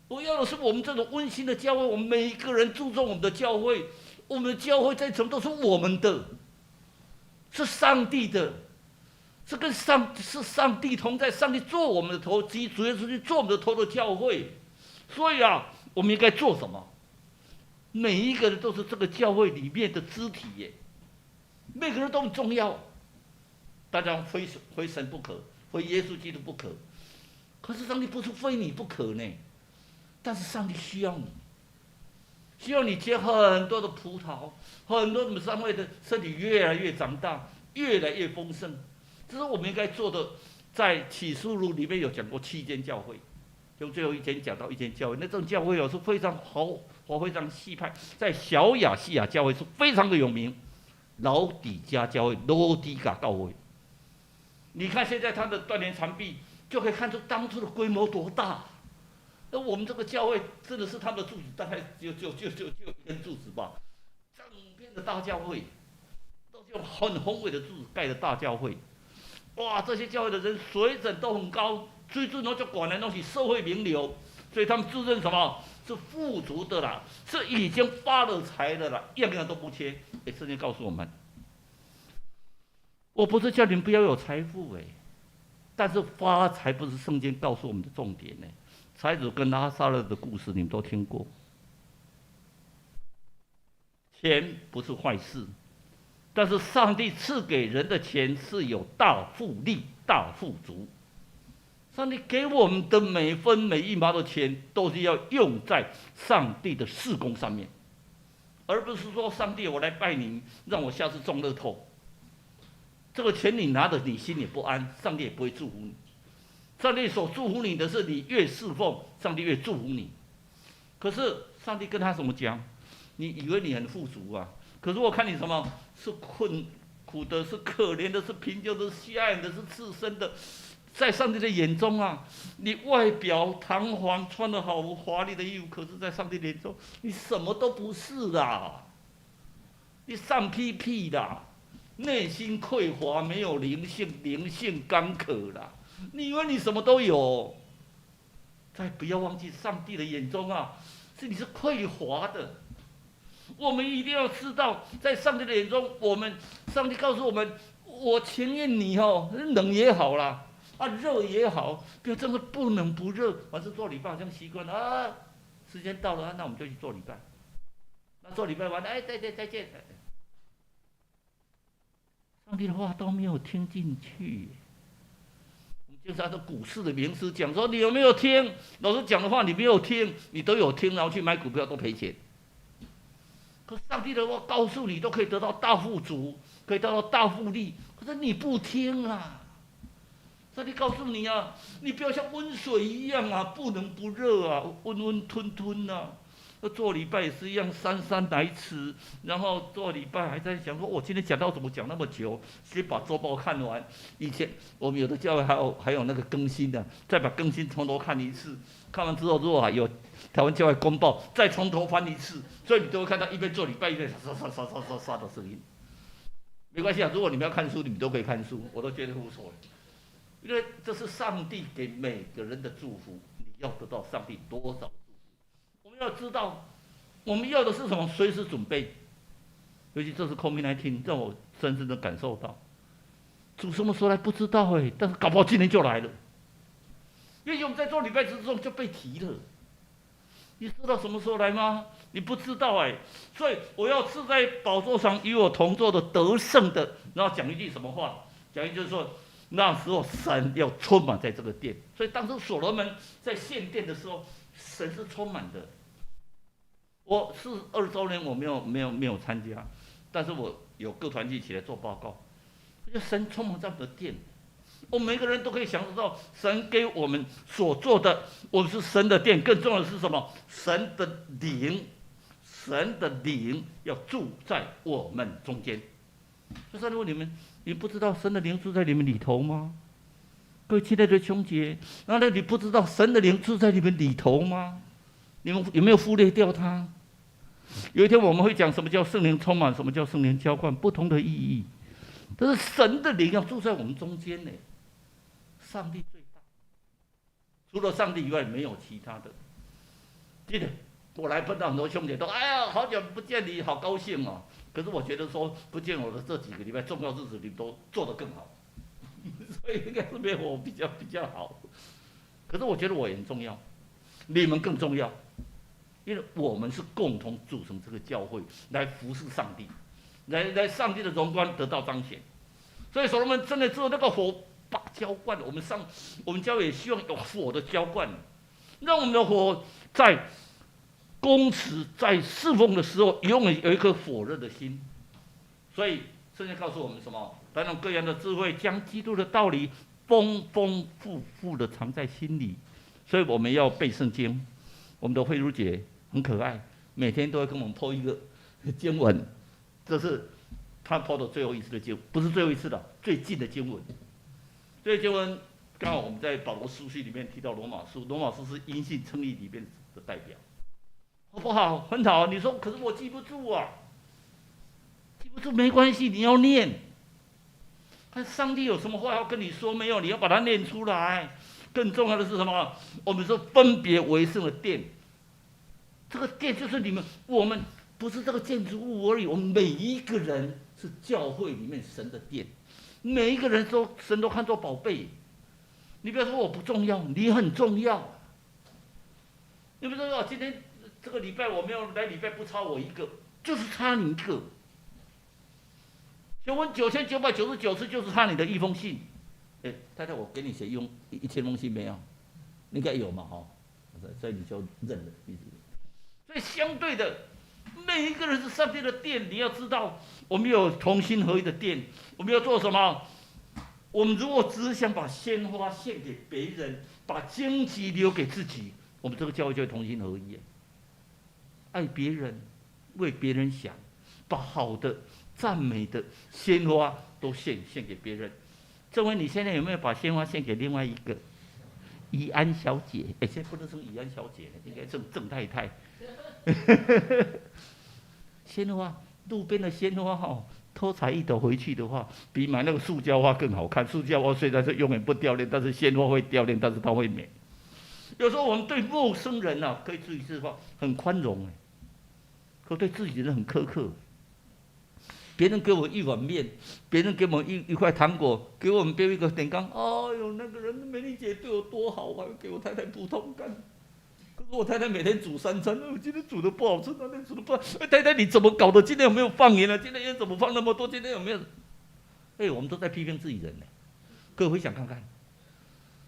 我要的是我们这种温馨的教会，我们每一个人注重我们的教会，我们的教会再怎么都是我们的，是上帝的，是上帝同在，上帝做我们的头，主耶稣去做我们的头的教会。所以啊，我们应该做什么？每一个人都是这个教会里面的肢体耶，每个人都很重要。大家非神不可，非耶稣基督不可。可是上帝不是非你不可呢，但是上帝需要你，需要你结很多的葡萄，很多我们三位的身体越来越长大，越来越丰盛。这是我们应该做的。在启示录里面有讲过七间教会，用最后一间讲到一间教会，那种教会哦是非常豪华、非常气派，在小亚细亚教会是非常的有名，老底嘉教会、老底嘉教会。你看现在它的断垣残壁，就可以看出当初的规模多大。那我们这个教会真的是他们的柱子，大概就一根柱子吧。整片的大教会，都是用很宏伟的柱子盖的大教会。哇，这些教会的人水准都很高，水准拢足悬的拢是社会名流，所以他们自认什么是富足的啦，是已经发了财的啦，样样都不缺。哎，圣经告诉我们，我不是叫你们不要有财富哎，但是发财不是圣经告诉我们的重点呢。财主跟拉撒勒的故事你们都听过，钱不是坏事，但是上帝赐给人的钱是有大富利、大富足。上帝给我们的每分每一毛的钱，都是要用在上帝的事工上面，而不是说上帝我来拜你，让我下次中乐透。这个钱你拿的，你心里不安，上帝也不会祝福你。上帝所祝福你的是，你越侍奉，上帝越祝福你。可是上帝跟他怎么讲？你以为你很富足啊？可是我看你什么是困苦的，是可怜的，是贫穷的，是瞎眼的，是赤身的，在上帝的眼中啊，你外表堂皇，穿的好华丽的衣服，可是，在上帝眼中，你什么都不是啦，你丧屁屁啦，内心匮乏，没有灵性，灵性干渴啦。你以为你什么都有？再不要忘记，上帝的眼中啊，是你是匮乏的。我们一定要知道，在上帝的眼中，我们上帝告诉我们：我情愿你哦，冷也好啦，啊热也好，不要真的不冷不热，反正做礼拜好像习惯了啊。时间到了，那我们就去做礼拜。那做礼拜完了，哎，再见再见。上帝的话都没有听进去。就是他的股市的名师讲说，你有没有听？老师讲的话你没有听，你都有听，然后去买股票都赔钱。可上帝的话告诉你，都可以得到大富足，可以得到大富利，可是你不听啊！上帝告诉你啊，你不要像温水一样啊，不冷不热啊，温温吞吞啊。做礼拜也是一样，姗姗来迟，然后做礼拜还在想说，我今天讲道怎么讲那么久？先把周报看完。以前我们有的教会还有那个更新的，再把更新从头看一次。看完之后，如果还有台湾教会公报，再从头翻一次。所以你都会看到一边做礼拜一边刷刷刷刷刷刷的声音。没关系啊，如果你们要看书，你们都可以看书，我都觉得无所谓。因为这是上帝给每个人的祝福，你要得到上帝多少？我们要知道，我们要的是什么？随时准备。尤其这次 COVID-19，让我深深的感受到，主什么时候来不知道哎，但是搞不好今天就来了。因为我们在做礼拜之中就被提了。你知道什么时候来吗？你不知道哎，所以我要赐在宝座上与我同坐的得胜的，然后讲一句什么话？讲一句就是说，那时候神要充满在这个殿。所以当时所罗门在献殿的时候，神是充满的。我是2周年，我没有参加，但是我有各团契起来做报告。我觉得神充满在我们的殿，我们每个人都可以享受到神给我们所做的。我们是神的殿，更重要的是什么？神的灵，神的灵要住在我们中间。就上帝问你们，你不知道神的灵住在你们里头吗？各位亲爱的兄姐，难道你不知道神的灵住在你们里头吗？你们有没有忽略掉他？有一天我们会讲什么叫圣灵充满，什么叫圣灵浇灌，不同的意义。但是神的灵要住在我们中间呢。上帝最大，除了上帝以外没有其他的。记得我来碰到很多兄弟都，哎呀，好久不见你，好高兴哦。可是我觉得说不见我的这几个礼拜，重要日子你都做得更好，所以应该是没有我比较好。可是我觉得我也很重要，你们更重要，因为我们是共同组成这个教会来服侍上帝，来上帝的荣光得到彰显。所以所罗门真的做那个火把浇灌，我们教会也希望有火的浇灌，让我们的火在供职在侍奉的时候，永远有一颗火热的心。所以圣经告诉我们什么？凡用各样的智慧，将基督的道理丰丰富富的藏在心里。所以我们要背圣经。我们的慧茹姐很可爱，每天都会跟我们 po 一个经文，这是她 po 的最后一次的经，不是最后一次的，最近的经文。这个经文刚好我们在保罗书信里面提到罗马书，罗马书是因信称义里面的代表，好不好？很好。你说，可是我记不住啊，记不住没关系，你要念。看上帝有什么话要跟你说没有？你要把它念出来。更重要的是什么？我们说分别为圣的殿，这个殿就是你们，我们不是这个建筑物而已。我们每一个人是教会里面神的殿，每一个人都神都看作宝贝。你不要说我不重要，你很重要。你不说今天这个礼拜我没有来礼拜，不差我一个，就是差你一个。求婚9999次就是差你的一封信。哎，太太，我给你写用1000封信没有？应该有嘛，哈，所以你就认了，意思。所以相对的，每一个人是上帝的殿，你要知道，我们有同心合一的殿，我们要做什么？我们如果只是想把鲜花献给别人，把荆棘留给自己，我们这个教会就会同心合一。爱别人，为别人想，把好的、赞美的鲜花都献给别人。这位，你现在有没有把鲜花献给另外一个怡安小姐？哎，现在不能称怡安小姐了，应该称郑太太。鲜花，路边的鲜花哈，偷采一朵回去的话，比买那个塑胶花更好看。塑胶花虽然是永远不掉链，但是鲜花会掉链，但是它会美。有时候我们对陌生人呐，可以注意这话，很宽容哎，可对自己人很苛刻。别人给我一碗面，别人给我们一块糖果，给我们编一个点糕。哎呦，那个人美丽姐对我多好啊，给我太太葡萄干。可是我太太每天煮三餐，我今天煮的不好吃，那天煮的不好。哎，太太你怎么搞的？今天有没有放盐啊？今天盐怎么放那么多？今天有没有？哎，我们都在批评自己人呢。各位回想看看，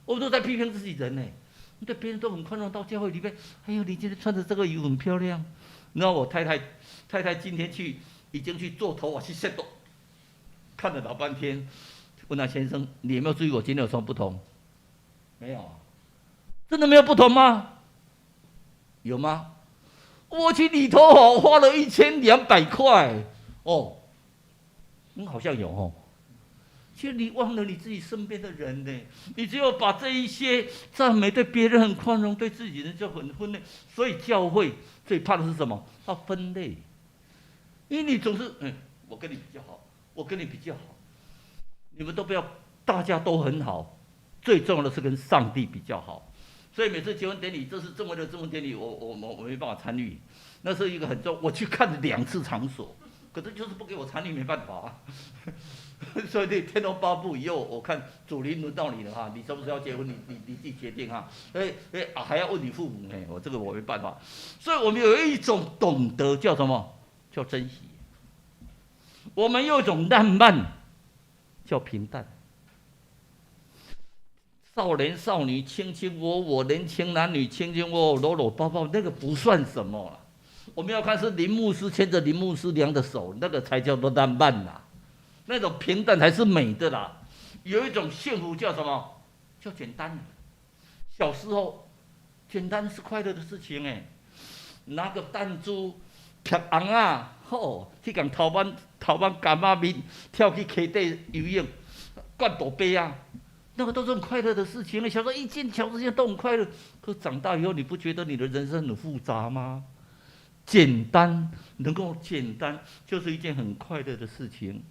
我们都在批评自己人呢。对别人都很宽容，到教会里面，哎呦，你今天穿的这个衣服很漂亮。你知道我太太今天去，已经去做头发去洗头，看了老半天，问他先生：“你有没有注意我今天有什么不同？”没有啊，真的没有不同吗？有吗？我去理头发花了1200块哦，嗯，好像有哦。其实你忘了你自己身边的人呢，你只有把这一些赞美，对别人很宽容，对自己人就很分类。所以教会最怕的是什么？要分类。因为你总是我跟你比较好，我跟你比较好，你们都不要，大家都很好，最重要的是跟上帝比较好。所以每次结婚典礼，这是正规的结婚典礼，我没办法参与，那是一个很重，我去看了两次场所，可是就是不给我参与，没办法。所以天龙八部以后，我看祖林轮到你了哈，你什么时候要结婚，你自己决定哈。哎哎啊，还要问你父母呢，我这个我没办法。所以我们有一种懂得叫什么？叫珍惜。我们有一种浪漫，叫平淡。少年少女卿卿我我，年轻男女卿卿我我，搂搂抱抱，那个不算什么了。我们要看是林牧师牵着林牧师娘的手，那个才叫做浪漫呐。那种平淡才是美的啦。有一种幸福叫什么？叫简单。小时候，简单是快乐的事情哎。拿个弹珠，拍尪仔，吼，去共头班头頭毛柑仔面，跳去溪底游泳，灌大杯啊，那個都是很快樂的事情。小時候一件小事情都很快樂，可長大以後，你不覺得你的人生很複雜嗎？簡單，能夠簡單，就是一件很快樂的事情。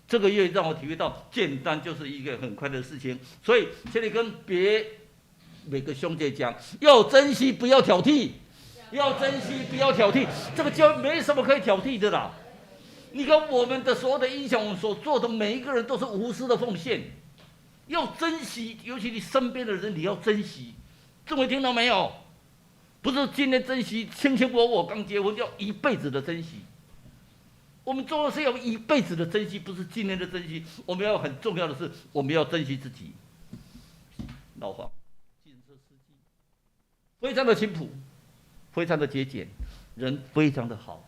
這個月讓我體會到，簡單就是一個很快樂的事情。所以，這裡跟別每個兄弟講，要珍惜，不要挑剔；要珍惜，不要挑剔。這個就沒什麼可以挑剔的啦。你看我們的所有的影響，我們所做的每一個人都是無私的奉獻。要珍惜，尤其你身邊的人，你要珍惜。各位聽到沒有？不是今天珍惜，卿卿我我剛結婚，要一輩子的珍惜。我們做的是要一輩子的珍惜，不是今天的珍惜。我們要很重要的是，我們要珍惜自己。老黃，計程車司機，非常的勤樸，非常的節儉，人非常的好。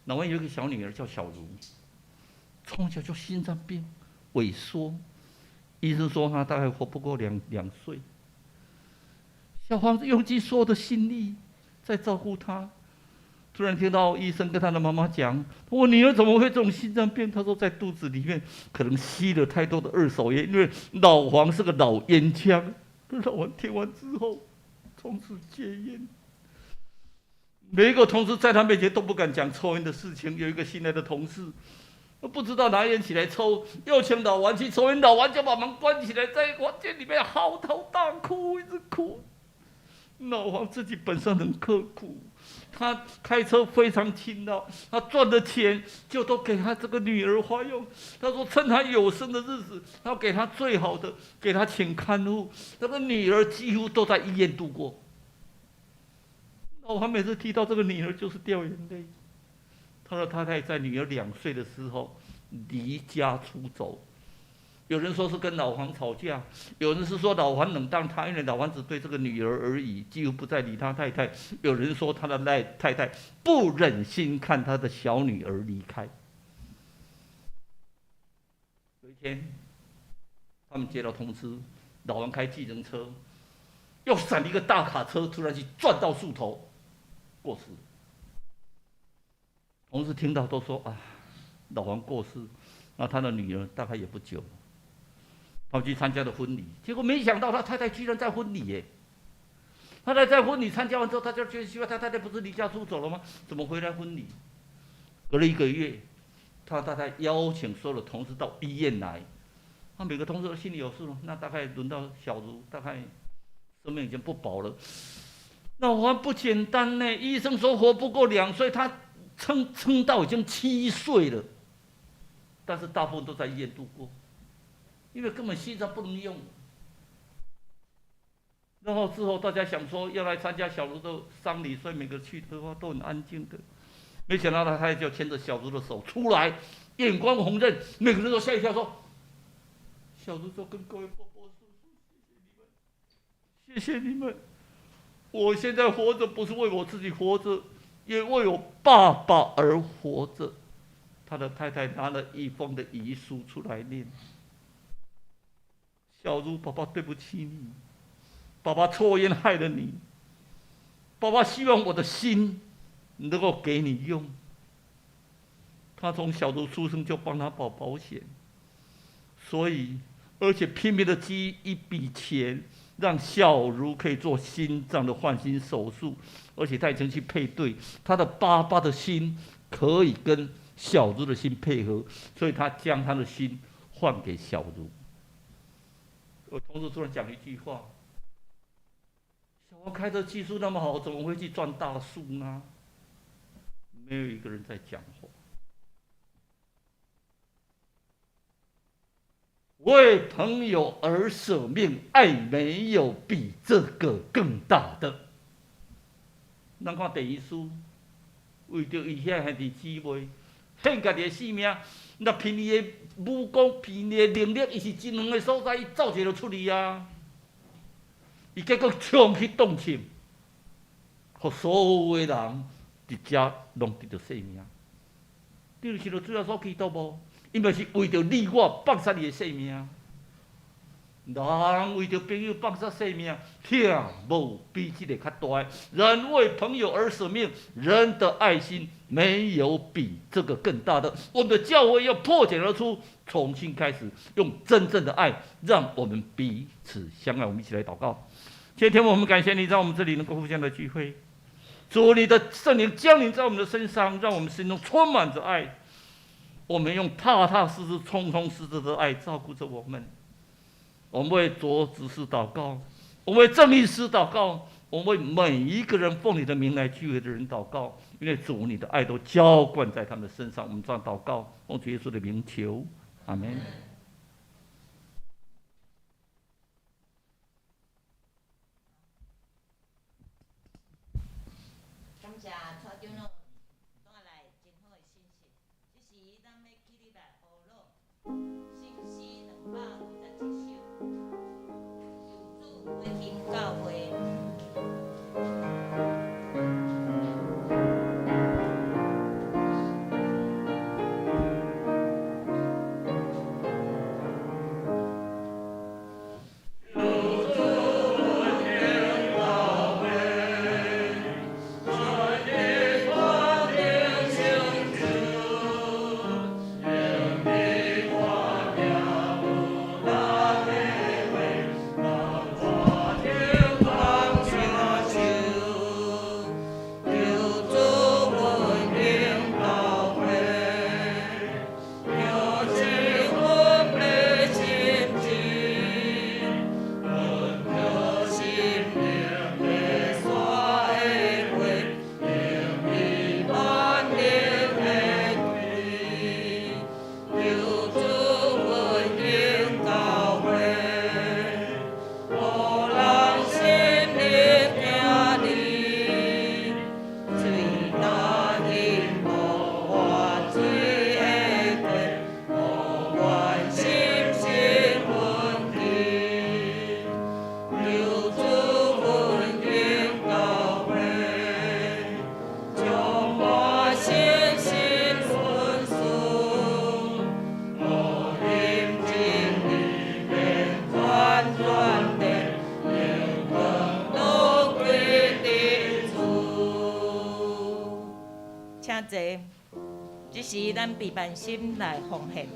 老黃有一個小女兒叫小如，從小就心臟病萎縮，醫生說她大概活不過兩歲。小黃用盡所有的心力在照顧她。突然聽到醫生跟他的媽媽講：“我女兒怎麼會這種心臟病？”他說在肚子裡面可能吸了太多的二手菸，因為老黃是個老菸槍。老黃聽完之後，從此戒菸。每一個同事在他面前都不敢講抽菸的事情。有一個新來的同事，不知道拿菸起來抽，又請老王去抽菸，老王就把門關起來，在房間裡面嚎啕大哭，一直哭。老黃自己本身很刻苦，他開車非常勤勞，他賺的錢就都給他這個女兒花用。他說趁他有生的日子，他要給他最好的，給他請看護。那個女兒幾乎都在醫院度過。老黃每次提到這個女兒，就是掉眼淚。他的太太在女兒2歲的時候離家出走。有人說是跟老黃吵架，有人是說老黃冷淡他，因為老黃只對這個女兒而已，幾乎不再理他太太。有人說他的太太不忍心看他的小女兒離開。有一天，他們接到通知，老黃開計程車，又閃一個大卡車，突然去撞到樹頭，過世。同事聽到都說啊，老黃過世，那他的女兒大概也不久。他們去參加了婚禮，結果沒想到他太太居然在婚禮耶！他太太在婚禮參加完之後，他就覺得奇怪，他太太不是離家出走了嗎？怎麼回來婚禮？隔了一個月，他太太邀請所有的同事到醫院來，他每個同事都心裡有數了。那大概輪到小如，大概生命已經不保了。老黃不簡單呢，醫生說活不過2歲，他撐到已經7歲了，但是大部分都在醫院度過。因為根本心臟不能用，然後之後大家想說要來參加小如的喪禮，所以每個去的話都很安靜的。沒想到他太太就牽着小如的手出來，眼光紅潤，每個人都嚇一跳，說：“小如說跟各位伯伯叔叔，謝謝你們，謝謝你們。我現在活着不是為我自己活着，也為我爸爸而活着。”他的太太拿了一封的遺書出來念。小如，爸爸對不起你，爸爸抽菸害了你。爸爸希望我的心能夠給你用。他從小如出生就幫他保保險，所以而且拼命的積一筆錢，讓小如可以做心臟的換心手術，而且他已經去配對，他的爸爸的心可以跟小如的心配合，所以他將他的心換給小如。我同事突然講一句話：“小王開車技術那麼好，怎麼會去撞大樹呢？”沒有一個人在講話。為朋友而捨命，愛沒有比這個更大的。咱看第一書，為著伊遐兄弟姊妹獻家己的性命，若憑伊的武功，憑伊的能力，伊是真遠的所在，伊走一下就出去啊！伊結果衝去擋槍，予所有的人佇遮攏得著性命。你有想著主耶穌基督無？伊嘛是為著你我放殺伊的性命。人為著朋友放捨性命，疼無比這个較大。人為朋友而捨命，人的愛心沒有比這個更大的。我們的教會要破繭而出，重新開始，用真正的愛，讓我們彼此相愛。我們一起來禱告。今天我們感謝你，讓我們這裡能夠互相的聚會。主，你的聖靈降臨在我們的身上，讓我們心中充滿著愛。我們用踏踏實實、充充實實的愛照顧着我們。我們為卓執事禱告，我們為鄭律師禱告，我們為每一個人奉你的名來聚會的人禱告，因為主你的愛都澆灌在他們身上。我們這樣禱告，奉主耶穌的名求，阿門。感謝蔡長老帶來真好的信息。這時咱欲起立來保羅聖詩227首，求主復興教會。請坐，這時咱備萬心來奉獻。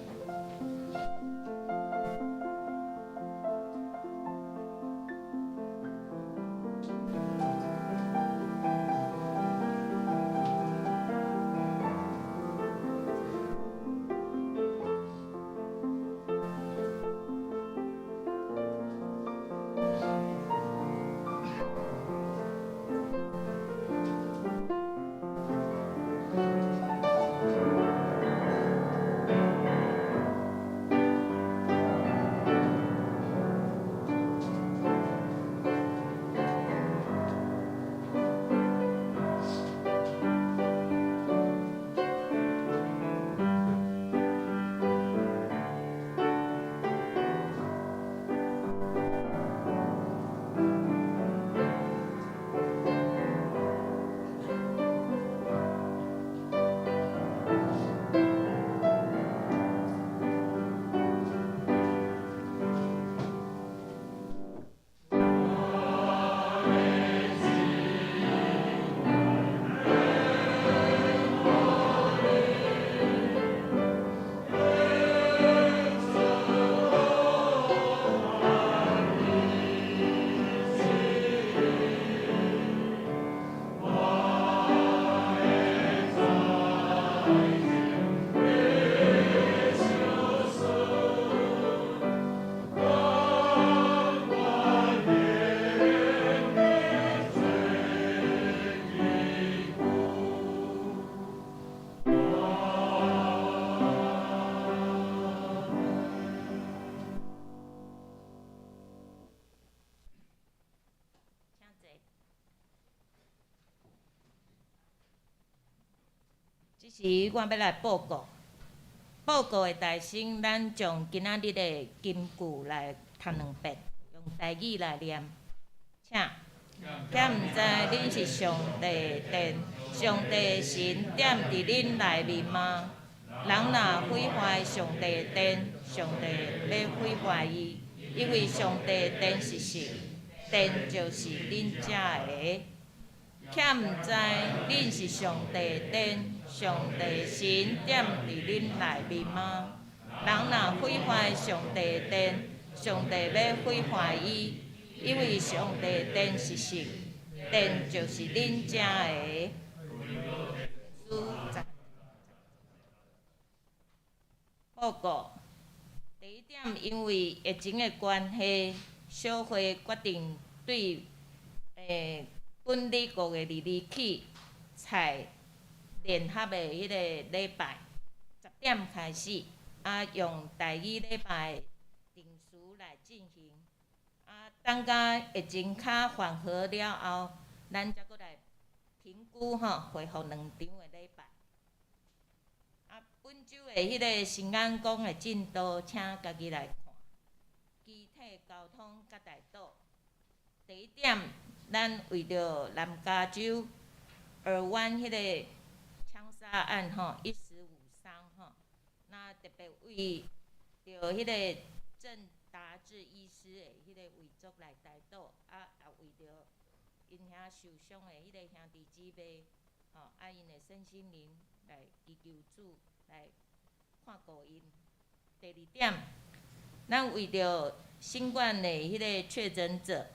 這時我欲來報告，報告的大先，咱將今仔日的金句來讀兩遍，用台語來念，請。敢毋知恁是上帝的殿，上帝的神踮佇恁內面嗎？人若毀壞上帝的殿，上帝欲毀壞伊，因為上帝的殿是聖，殿就是恁遮个。豈毋知恁是上帝的殿，上帝神踮佇恁內面嗎？人若毀壞上帝的殿，上帝欲毀壞伊，因為上帝的殿是聖，殿就是恁遮个。書報告。第一點，因為疫情的關係，小會決定對本日5月22日起，採聯合的彼个禮拜，10點開始，用台語禮拜定時來進行。等甲疫情較緩和了後，咱才閣來評估吼，恢復兩場的禮拜。本週的彼个新眼光的進度，請家己來看。機體交通佮代禱。第一點，咱為著南加州爾灣彼個槍殺案吼，一死五傷吼，那特別為著彼個鄭達智醫師的彼個遺族來代禱，也為著𪜶遐受傷的彼個兄弟姊妹，吼，𪜶的身心靈來祈求主來看顧𪜶。第二點，咱為著新冠的彼個確診者，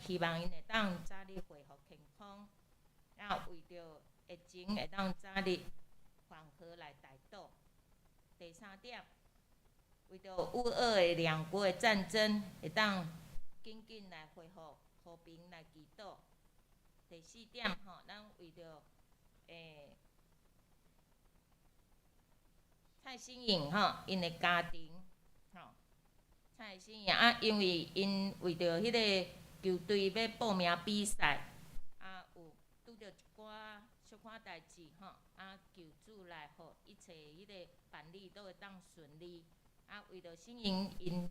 希望𪜶會當早日恢復健康，為著疫情會當早日緩和來代禱。第三點，為著烏俄的兩國的戰爭會當緊緊來恢復和平來祈禱。第四點吼，咱為著蔡新穎吼，𪜶的家庭吼，蔡新穎啊，因為𪜶為著彼个球隊欲報名比賽，有拄著一寡小可代誌吼，求主來予一切彼个辦理都會當順利。為著新穎𪜶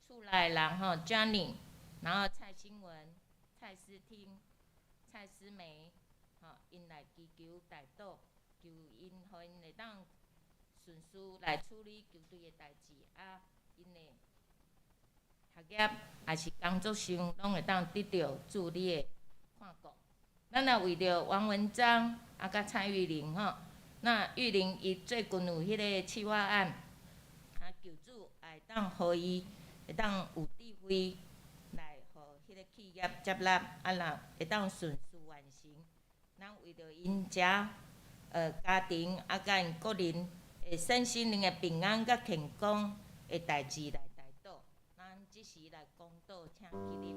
厝內人吼，Johnny，然後蔡新文、蔡思聽、蔡思梅，吼，𪜶來祈求代禱，求𪜶予𪜶會當順遂來處理球隊的代誌，𪜶的學業抑是工作上，攏會當得著主你的看顧。咱也為著王文章佮蔡玉玲吼，那玉玲伊最近有彼个企劃案，求主會當予伊會當有智慧來予彼个企業接納，若會當順遂完成。咱為著𪜶遮家庭佮𪜶個人的身心靈的平安佮健康的代誌來代禱。咱這時來公禱，請起立。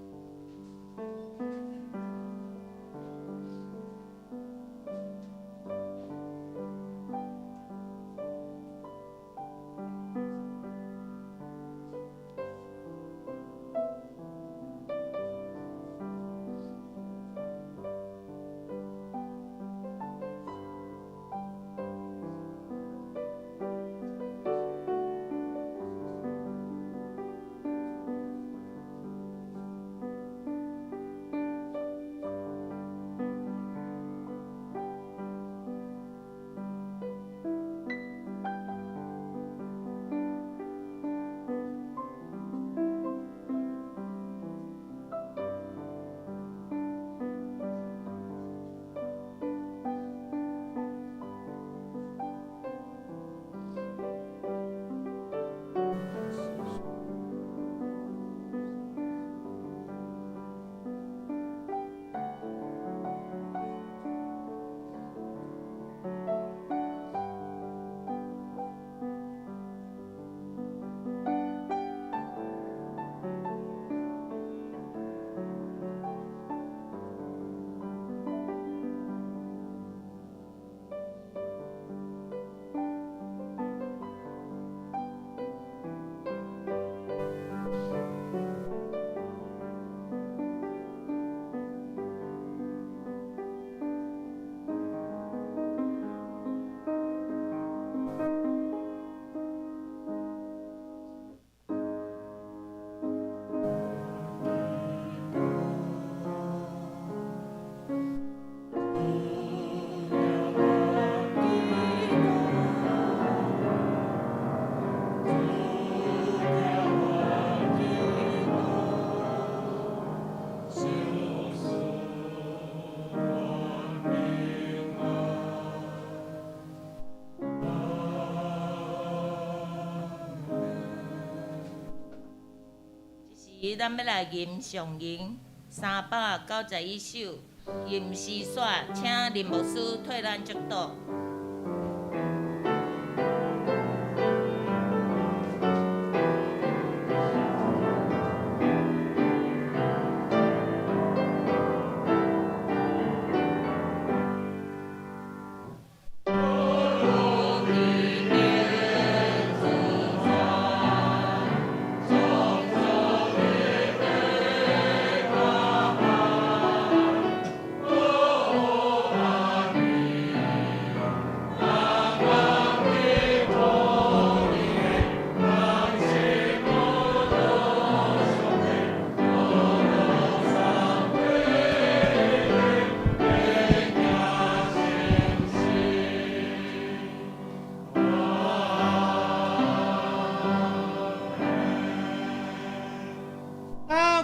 时，咱欲來吟上吟391首《吟诗选》，请林牧师替咱祝祷。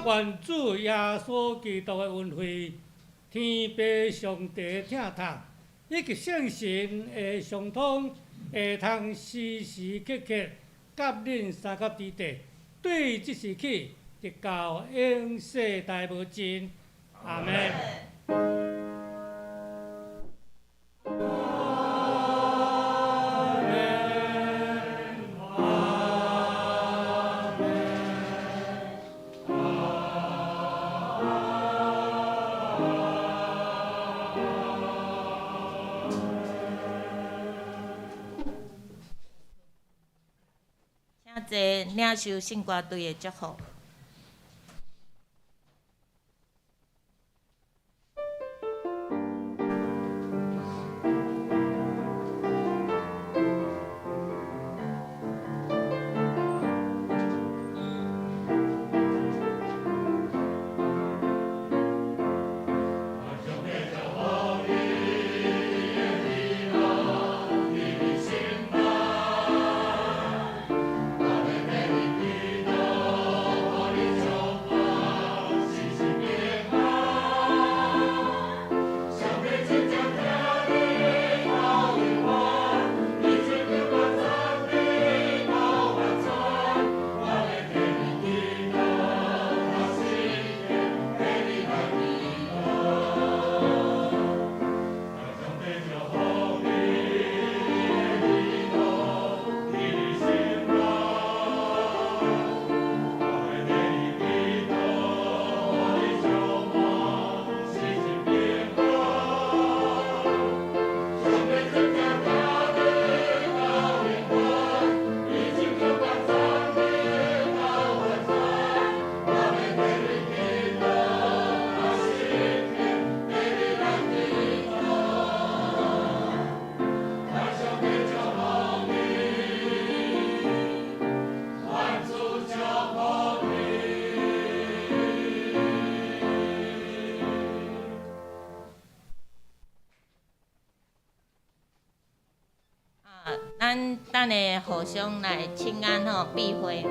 願主耶穌基督的恩惠、天父上帝疼痛，以及聖神的相通，會通時時刻刻佮恁相佮佇佇，對這時起，直到永世代無盡。阿們。請坐，領受聖歌隊的祝福。咱等下互相來請安吼，閉會。